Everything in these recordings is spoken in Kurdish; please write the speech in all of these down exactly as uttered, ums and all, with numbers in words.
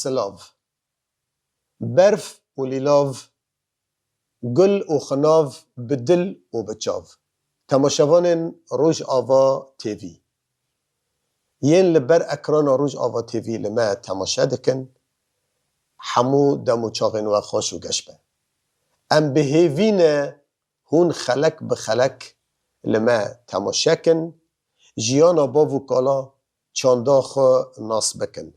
Silav. Berf û lîlav, gul û xinav bi dil û bi çav. Temaşevanên Rojava T V. Yên li ber ekrana Rojava T V li me temaşe dikin, hemû dem û çaxên we xweş û geş be. Em bi hêvî ne hûn xelek bi xelek li me temaşe kin, jiyana bav û kala çanda xwe nas bikin.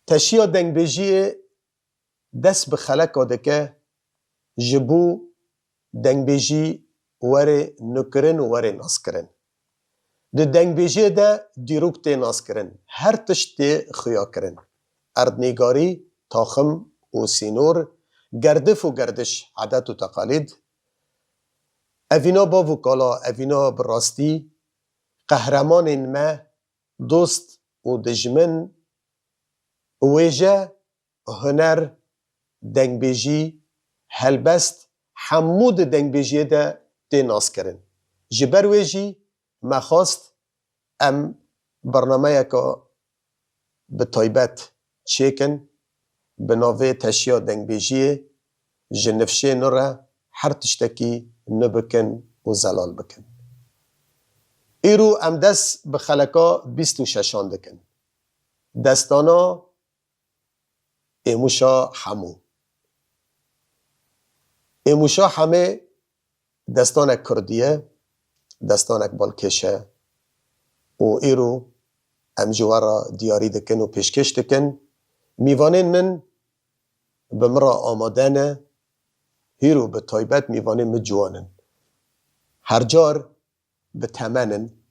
Teşiya dengbêjiyê dest bi xeleka dike, ji bo dengbêjî were nûkirin û were naskirin. Di dengbêjiyê de dîrok tê naskirin, her tişt tê xuya kirin. Erdnîgarî, taxim û sînor, gerdif û gerdiş, edet û teqalîd, evîna bav û kala, evîna bi rastî, qehremanên me, dost û dijmin, wêje, huner, dengbêjî, helbest, hemû di dengbêjiyê de tê naskirin. Ji ber wê jî me xwest em bernameyeka bi taybet çêkin, bi navê Teşiya Dengbêjiyê, ji nifşê nû re her tiştekî nû bikin û zelal bikin. Îro em dest bi xeleka bîst û şeşan dikin. Destana Êmûşa Hemû. Êmûşa Hemê destanek kurdî ye, destanek balkêş e û îro em ji we re diyarî dikin û pêşkêş dikin. Mîvanên min bi min re amade ne, hîro bi taybet mîvanên min ciwan in. Her car bi temen in,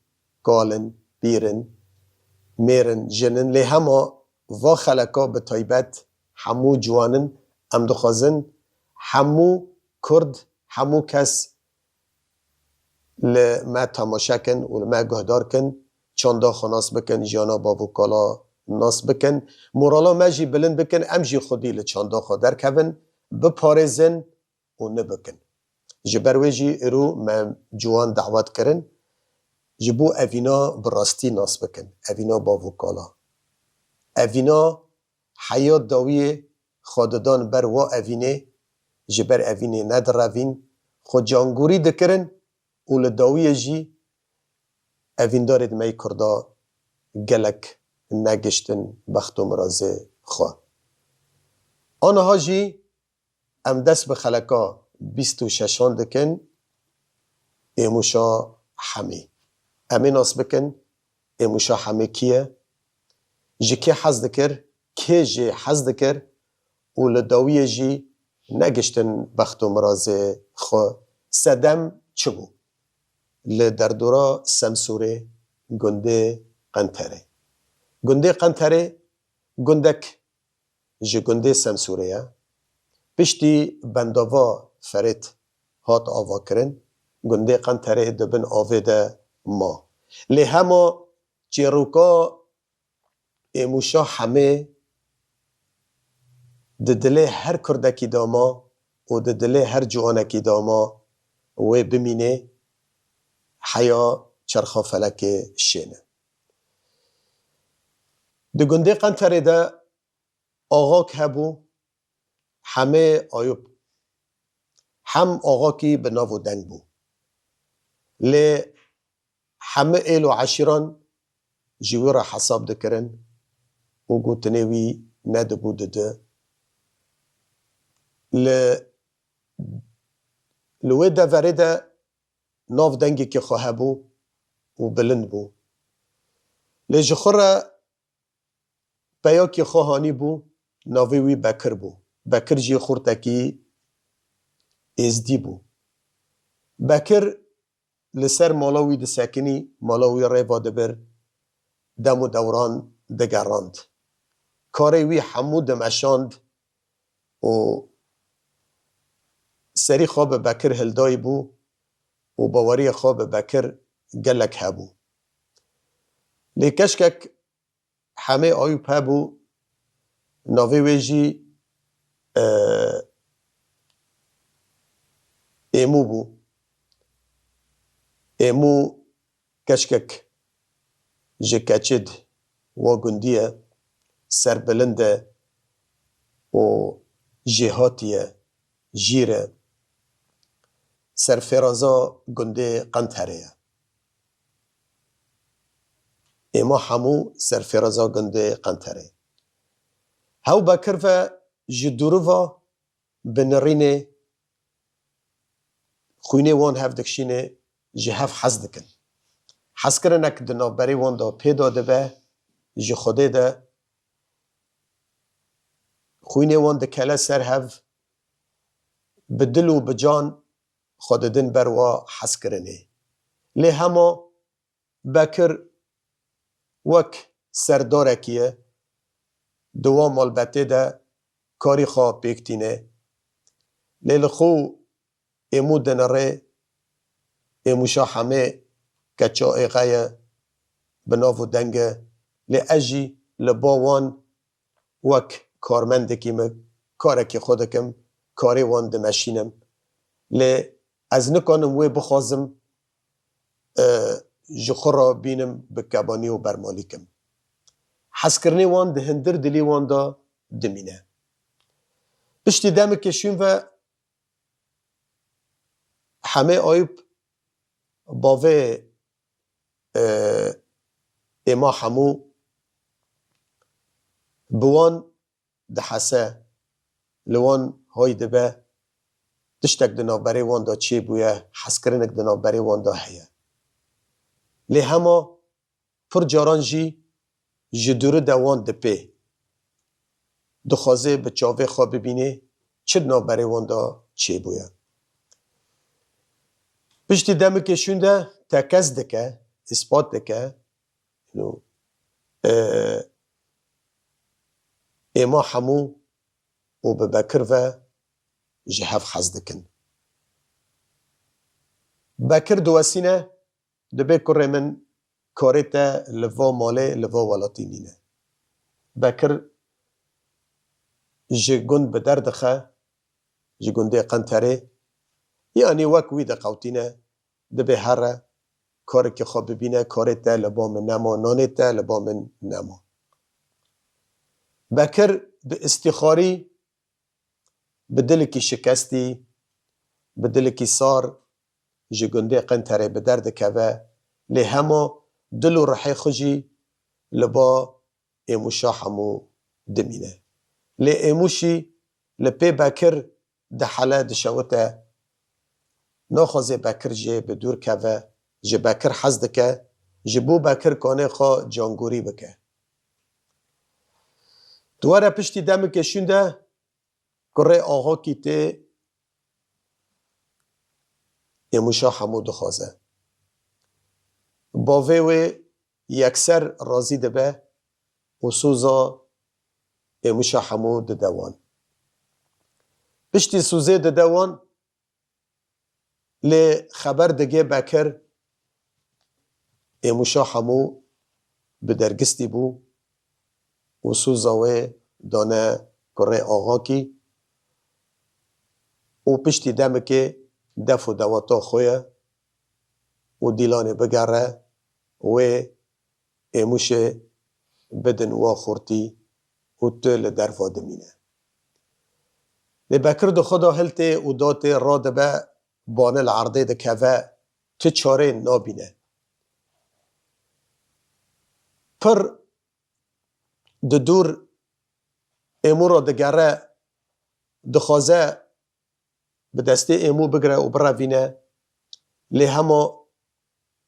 kal in, pîr in, mêr in, jin in, lê hema va xeleka bi taybet hemû ciwan in. Em dixwazin hemû kurd, hemû kes li me temaşe kin û li me guhdar kin, çanda xwe nas bikin, jiyana bav û kala nas bikin, morala me jî bilind bikin, em jî xwedî li çanda xwe derkevin, biparêzin û nibikin. Ji ber wê jî îro me ciwan dawet kirin, ji bo evîna bi rastî nas bikin, evîna bav û kala. Evîna heya dawiyê xwe didan ber wa evînê, ji ber evînê nedirevîn, xwe cangûrî dikirin û li dawiyê jî evîndarê di me yê Kurda gelek negiştin bext û mirazê xwe. Aniha jî em dest bi xeleka bîst û şeşan dikin, Êmûşa Hemî. Em ê nas bikin, Êmûşa Hemî kî ye? Ji kê hez dikir? Kê jê hez dikir? Û li dawiyê jî negiştin bext û mirazê xwe, sedem çi bû? Li derdora Semsûrê, gundê Qenterê. Gundê Qenterê gundek ji gundê Semsûrê ye. Piştî bendava Ferêt hat avakirin, gundê Qenterê di bin avê de ma. Lê hema çîroka Êmûşa Hemê di dilê her kurdekî de ma û di dilê her ciwanekî de ma, wê bimînê, heya çerxa felekê şêne. Di gundê Qenterê de axak hebû, Hemê Ayûb. Hem axakî bi nav û deng bû. Lê hemî êl û eşîran ji wî re hesab dikirin û gotinê wî nedibû didi. Li, li wê deverê de nav dengekî xwe hebû û bilind bû. Lê ji xwe re peyakî xwe hanî bû, navê wî Bekir bû. Bekir jî xurtekî êzdî bû. Bekir li ser mala wî disekinî, mala wî rêva dibir, dem û dewran digerand. Karê wî hemû dimeşand û serî xwe bi Bekir hildayî bû û baweriyê xwe bi Bekir gelek hebû. Lê keşkek Hemê Ayûb hebû, navê wê jî, e, Êmû bû. Êmû keşkek ji keçid wa gundî ye. serbilind e û jêhatî ye, jîr e. Serfêraza gundê Qenterê ye. Êma hemû serfêraza gundê Qenterê. Hew Bekir ve ji dûriva bi nirînê xwînê wan hev dikişînê, ji hev hez dikin. Hezkirinek di navberê wan de pêda dibe, ji Xwedê de xwînê wan dikele ser hev, bi dil û bi can xwe didin ber wa hezkirinê. Lê hema Bekir wek serdarekî ye, di wan malbetê de karî xwe pêk tîne. Lê li xwe Êmû dinirê, Êmûşa Hemê keça êxe ye, bi nav û deng e. Lê ez jî li ba wan wek karmendekî me karekî xwe dikim, karê wan dimeşînim. Lê ez nikanim wê bixwazim, e, ji xwe re bînim bi kebanî û bermalî kim. Hezkirinê wan di hindir dilî wan de dimîne. Piştî demekê şûn ve Hemê Ayûp bavê, e, Êma Hemû bi wan dihese, li wan hay dibe, tiştek di navberê wan de çêbûye, hezkirinek di navberê wan de heye. Lê hema pir caran jî ji dûrî de wan dipê. Dixwaze bi çavê xwe bibînê çi di navberê wan de çêbûye. Piştî demekê şûn de tekez dike, îspat dike, ino, e, Êma Hemû û bi Bekir ve ji hev hez dikin. Bekir diwesîne, dibê kurê min karê te li va malê, li va welatî nîne. Bekir ji gund bi derdixe, ji gundê Qenterê, yanî wek wî diqewtîne, dibê here, karekî xwe bibîne, karê te li ba min nema, nanê te li ba min nema. Bekir bi îstîxarî, bi dilekî şikestî, bi dilekî sar ji gundê Qenterê bi derdikeve, lê hema dil û rihê xwe jî li ba Êmûşa Hemû dimîne. Lê Êmûşî li pê Bekir dihele, dişewite, naxwaze Bekir jê bi dûr keve, ji Bekir hez dike, ji bo Bekir kanê xwe cangorî bike. Di were piştî demekê şûn de kurê Axakî tê Êmûşa Hemû dixwaze. Bavê wê yekser razî dibe û soza Êmûşa Hemû dide wan. Piştî sozê dide wan, lê xeber digê Bekir Êmûşa Hemû bi dergistî bû û soza wê dane kurê Axakî û piştî demekê def û dewata xwe ye û dîlanê bigere wê Êmûşê bidin wa xurtî û tu li derva dimîne. Lê Bekir di xwe de hiltê û datê radibe, bane li erdê dikeve, ti çarê nabîne. Pir di dûr Êmû re digere, dixwaze bi destê Êmû bigire û birevîne, lê hema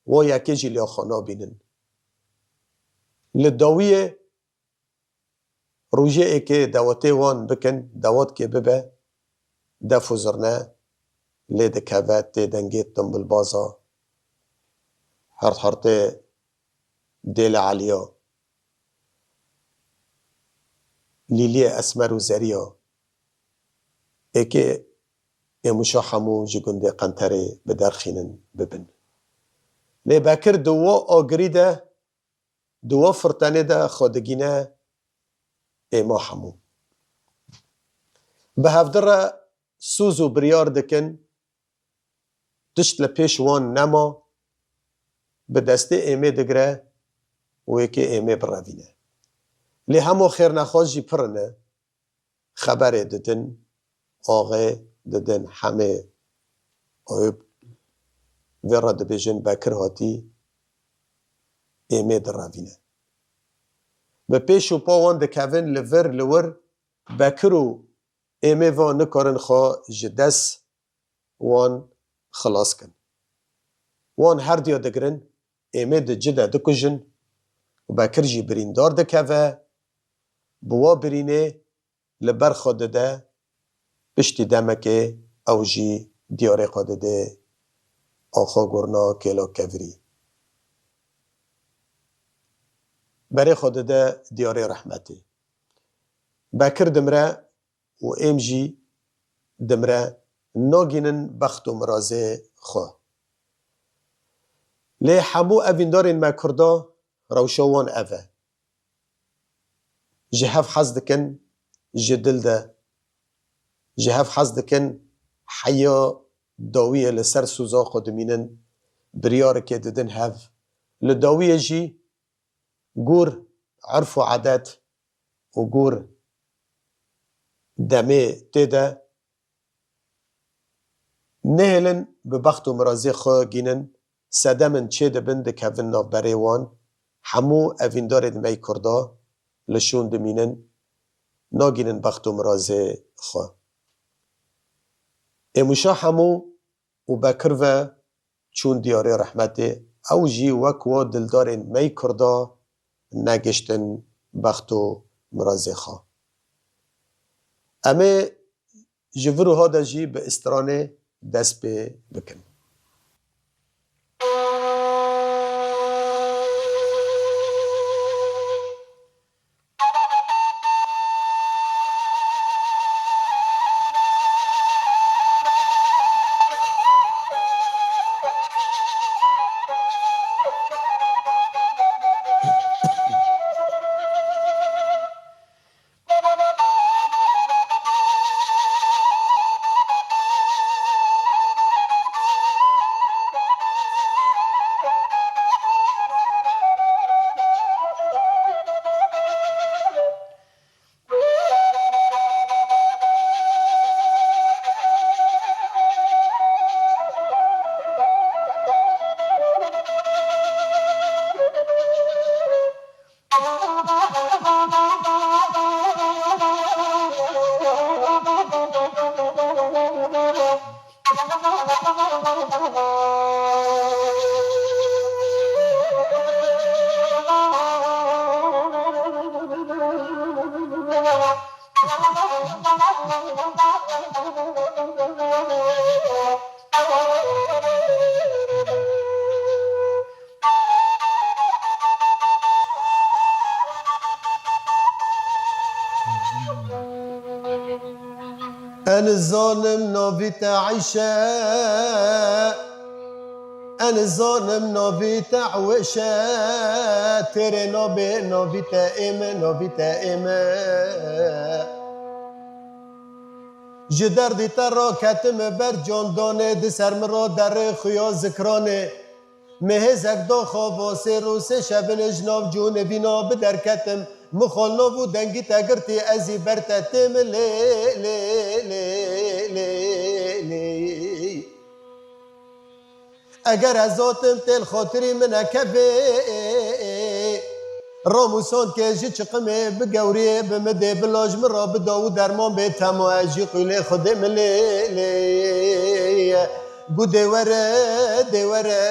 wa yekê jî liya xwe nabînin. Li dawiyê rojê êkê dawetê wan bikin, dawetkê bibe, def û zirne lê dikeve, tê dengê timbilbaza, hert hertê Dêle Eliya, lîliyê esmer û zeriya, êkê Êmûşa Hemû ji gundê Qenterê bi derxînin bibin. Lê Bekir di wa agirî de, di wa firtenê de xwe digîne Êma Hemû. Bi hevdi re soz û biryar dikin, tişt li pêş wan nema, bi destê Êmê digire û êkê Êmê birevîne. Lê hemo xêrnexwaz jî pirine. Xeberê didin, axê didin, hemê Eyûb vê re dibêjin, Bekir hatî, êmê direvîne. Bi pêş û pa wan dikevin, li vir li wir Bekir û êmê va nikarin xwe ji dest wan xilas kin. Wan herdiya digirin, êmê di ci de dikujin û Bekir jî birîndar dikeve, bi wa birînê li ber xwe dide, piştî demekê ew jî diyarê xwe dide axa gorna kêla kevirî. Berê xwe dide diyarê rehmetê. Bekir dimire û êm jî dimre, nagînin bext û mirazê xwe. Lê hemû evîndarên me kurda rewşa wan ev e. Ji hev hez dikin, ji dil de ji hev hez dikin, heya dawiyê li ser sûza xwe dimînin, biryarikê didin hev. Li dawiyê jî gor erf û edet û gor demê tê de nehêlin bi bext û mirazê xwe gînin, sedemin çê dibin, dikevin nav berê wan, hemû evîndarên me yê kurda li şûn dimînin, nagînin bext û mirazê xwe. Êmûşa hemû û Bekir ve çûn diyarê rehmetê, ew jî wek wa dildarên me yê kurda negiştin bext û mirazê xwe. Em ê ji vir û ha de jî bi stranê dest pê bikin. Ez nizanim navî te Eyşe, ez nizanim navî te Ewêşe, têrê nabê navî te ême, navî te ême. Ji derdî te raketim ber candanê, di ser min ra derê xuya zikranê. Mihêzek daxa va sê roj sê şebin ji nav cûnivîna bi derketim. Min xwe nav û dengî te girtî, ez î ber te têm lê, lê, lê, lê, lê. Eger ez hatim têl xatirî min nekevê. Ramûsan ke ji çiqimê bi gewriyê bi midê bila ji min ra bida û derman bê tema ez jî qîlê Xwedê milê lê ye. Gu dê were, dê were,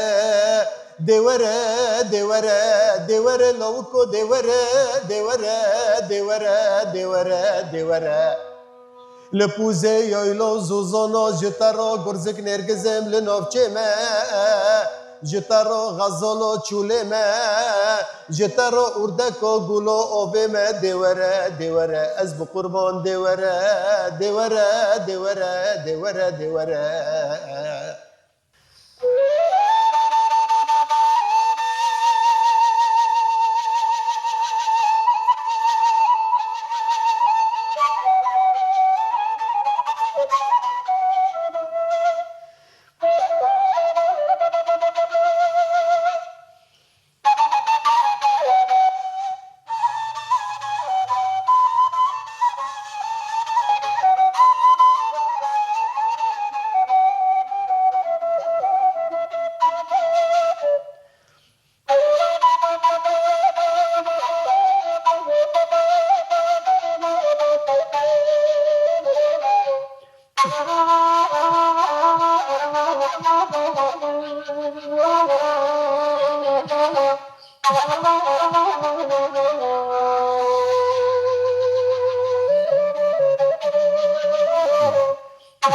dê were, dê were, dê were lawiko dê were, dê were, dê were, dê were, dê were. Li pûzê yayla û zozana ji te re gurzik nêrgizim li navçê me, ji te re xezala çûlê me, ji te re ûrdeka gula avê me dê were, dê were, ez bi qurban dê were, dê were, dê were, dê were, dê were. Dê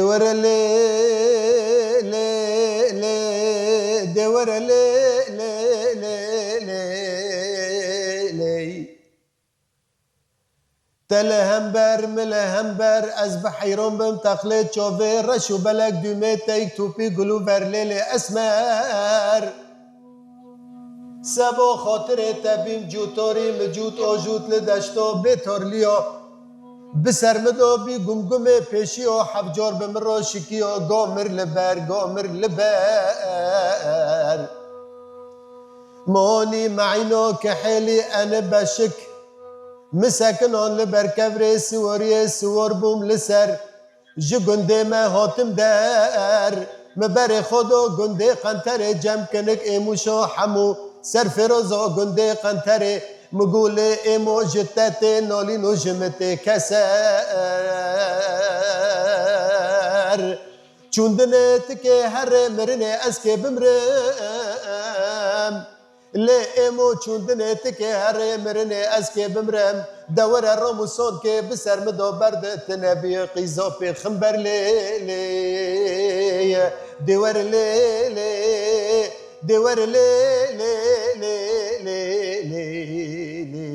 were lê, lê, lê, dê were lê, lê, lê, lê, lê. Te li hember, min li hember, ez bi heyran bim, teqlê çavê reş û belek, dûmê teyk topî gul û verlêlê esmer. Seba xatirê te bîm cûtorî, mi cût o jût li deşto bê torliya. Bi ser mi do bî gumgumê pêşiya, hevcar bi min re şikiya, ga mir li ber, ga mir li ber. Monî meîno kihêlî eni beşik. Mi sekinan li ber kevrê siwariyê, siwar bûm li ser. Ji gundê me hatim der, mi berê xwe do gundê Qenterê, cem kinik ê Mûşo hemû ser fêrozo gundê Qenterê, mi gulê êmo ji te tê nalîn û ji min tê keser. Çûndinê tikê herê mirinê ez kê bimrim. Lê êmo çûndinê tikê herê mirinê ez kê bimrem. De were rom û sonkê bi ser mi do berde, tine bî qîza pê ximber lê lê. Dê were lê lê, dê were lê lê, lê lê, lê lê.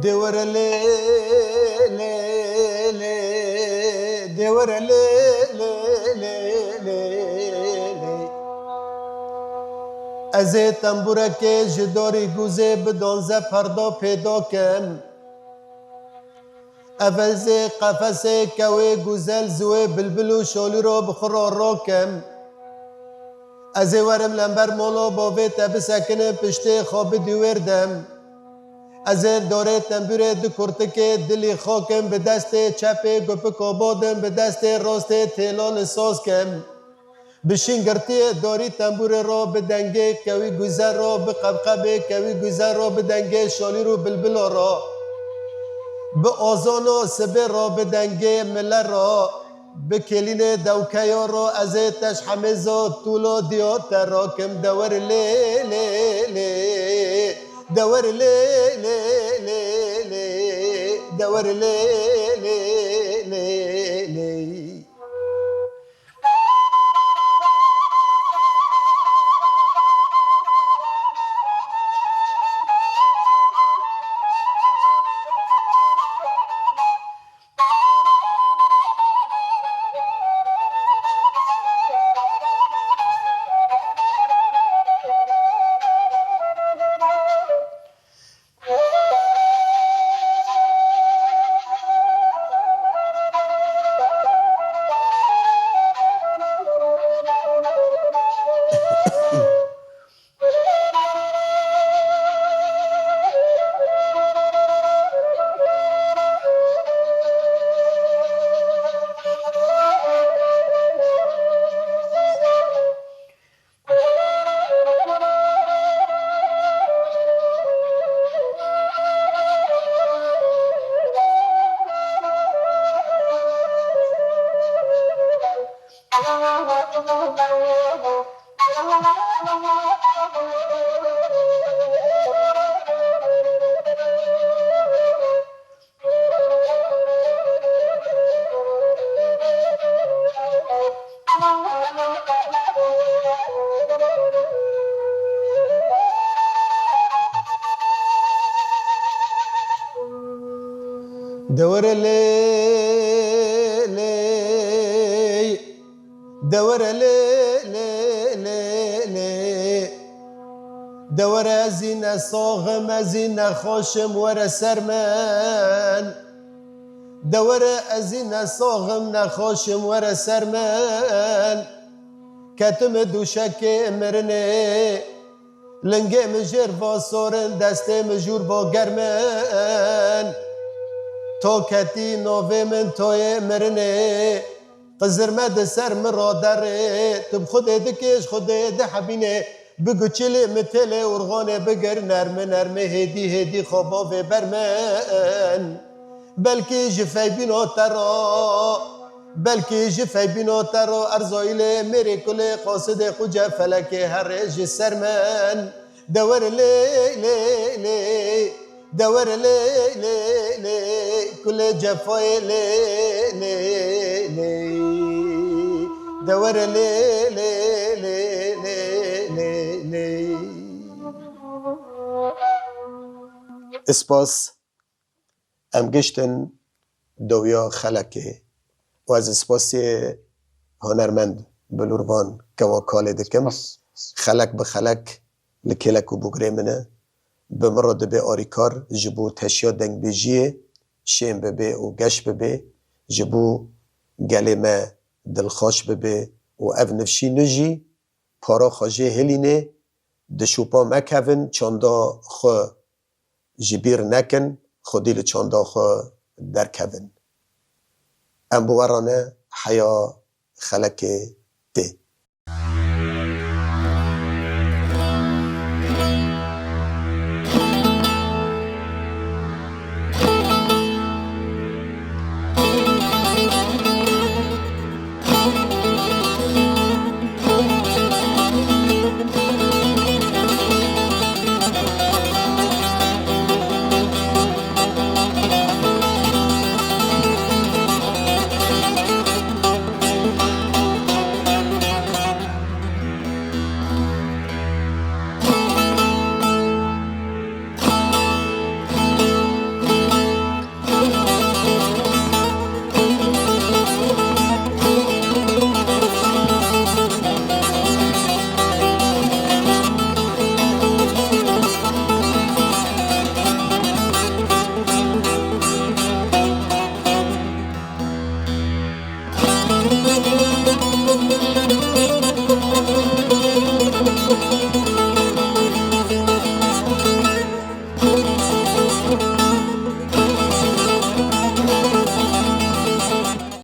Dê were lê, lê, lê, dê were lê, lê, lê, lê, lê. Ez ê tembûrekê ji dorî guzê bi donze perdo pêdo kim. Ev ez ê qefesê kewê guzel ziwê bilbil û şolî ro bi xwe ro ro kim. Ez ê werim lember molo bovê te bisekinim piştê xwe bi dîwêr dem. Ez ê dorê tembûrê di kurtikê dilî xwe kim, bi destê çepê gupiko bodim, bi destê rostê têlo li soz kim. Bi şîngirtiyê dorî tembûrê ro, bi dengê kewî guzel ro, bi qebqebê kewî guzel ro, bi dengê şolîr û bilbilo ro, bi ozano sibê ro, bi dengê mile ro, bi kêlînê dewkeyo ro, ez ê teş hemêzo tûlo diyo te ro kim. De wer lê, lê, lê, de wer lê, lê, lê, lê, de wer lê, lê, lê, lê, lê. Dewere lê lê, dewere lê lê lê lê. Dewere ez zî ne sax im, ez zî ne xweş im, were ser min. Dewere ez zî ne sax im, ne xweş im, were ser min. Ketime dûşekê mirinê. Lingê min jêr va sor in, destê min jûr va germ in. To ketî navê min toyê mirinê. Qizirme di ser min ra derê. Tu bi Xwedê dikêş, Xwedê dihebînê. Bi guçilê min têlê urxanê bigir, nermi nermi hêdî hêdî xwe bavê ber min. Belkî ji feybîna te ra, belkî ji feybîna te ra, Erzayîlê mêrê kulê qasidê quce felekê herê ji ser min. Dewere lê lê lê, dewere lê lê lê, kulê cefayê lê lê lê. Dewere lê lê lê lê lê lê. Spas. Em giştin dawiya xelekê û ez spasiyê hunermend Bilûrvan Kewa Kalê dikim. Xelek bi xelek li kêlek û bûgirê min e. Bi min re dibe arîkar ji bo teşiya dengbêjiyê şên bibe û geş bibe, ji bo gelê me dilxweş bibe û ev nifşî nû jî para xwe jê hilînê, di şopa mekevin, çanda xwe ji bîr nekin, xwedî li çanda xwe derkevin. Em bi we re ne heya xelekê